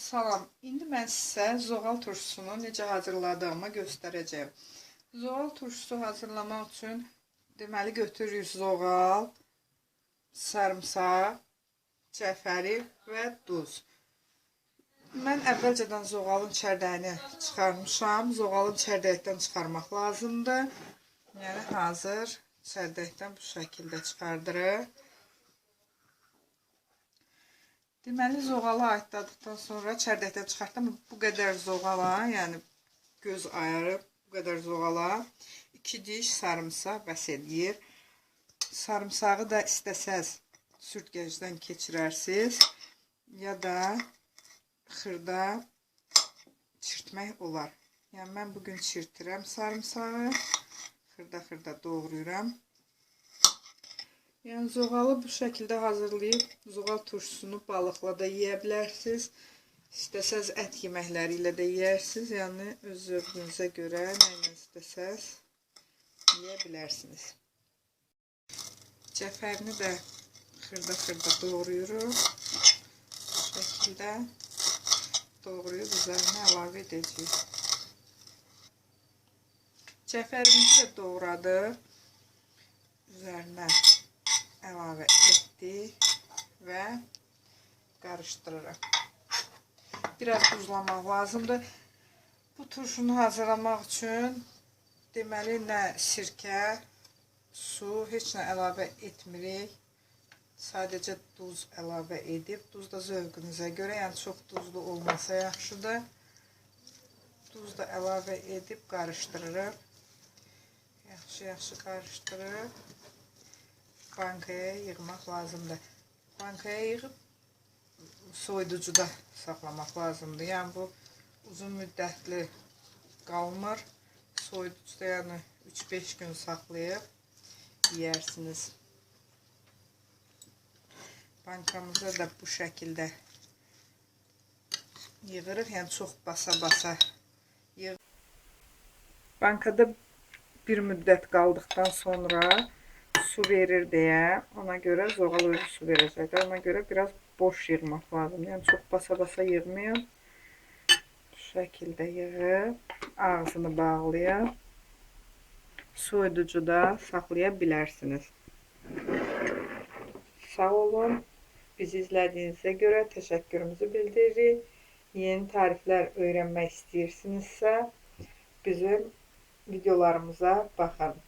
Salam, indi mən sizə zoğal turşusunu necə hazırladığımı göstərəcəyəm. Zoğal turşusu hazırlamaq üçün deməli götürürük zoğal, sarımsaq, cəfəri və duz. Mən əvvəlcədən zoğalın çərdəyini çıxarmışam. Zoğalın çərdəkdən çıxarmaq lazımdır. Yəni hazır çərdəkdən bu şəkildə çıxardırıq. Deməli, zoğalı ayıtladıqdan sonra çərdəkdən çıxartdım. Bu qədər zoğala, yəni göz ayarı bu qədər zoğala 2 diş sarımsaq bəs eləyir. Sarımsağı da istəsəz sürtgəcdən keçirərsiniz ya da xırda çirtmək olar. Yəni mən bugün çirtirəm sarımsağı, xırda-xırda doğrayıram. Yəni zoğalı bu şəkildə hazırlayıb zoğal turşusunu balıqla da yeyə bilərsiniz. İstəsəz ət yeməkləri ilə də yeyərsiniz. Yəni öz zövqünüzə görə nə ilə istəsəz yeyə bilərsiniz. Cəfərini də xırda-xırda doğrayırıq. Bu şəkildə doğrayıb üzərinə əlavə edəcəyik. Cəfərimizi də doğradıq. Üzərinə əlavə etdik və qarışdırırıq. Biraz duzlamaq lazımdır. Bu turşunu hazırlamaq üçün deməli nə sirkə, su, heç nə əlavə etmirik. Sadəcə duz əlavə edib. Duz da zövqünüzə görə, yəni çox duzlu olmasa yaxşıdır. Duz da əlavə edib qarışdırırıq. Yaxşı-yaxşı qarışdırıb bankaya yığmaq lazımdır. Bankaya yığıb soyuducuda saxlamaq lazımdır. Yəni bu uzun müddətli qalmır. Soyuducuda yəni 3-5 gün saxlayıb yeyərsiniz. Bankamıza da bu şəkildə yığırıq. Yəni çox basa-basa yığırıq. Bankada bir müddət qaldıqdan sonra su verir deyə, ona görə zoğal özü su verəcəkdir. Ona görə biraz boş yığmaq lazımdır. Yəni çox basa-basa yığmayın. Bu şəkildə yığıb, ağzını bağlayıb soyuducuda saxlaya bilərsiniz. Sağ olun. Bizi izlədiyinizə görə təşəkkürümüzü bildiririk. Yeni tariflər öyrənmək istəyirsinizsə, bizim videolarımıza baxın.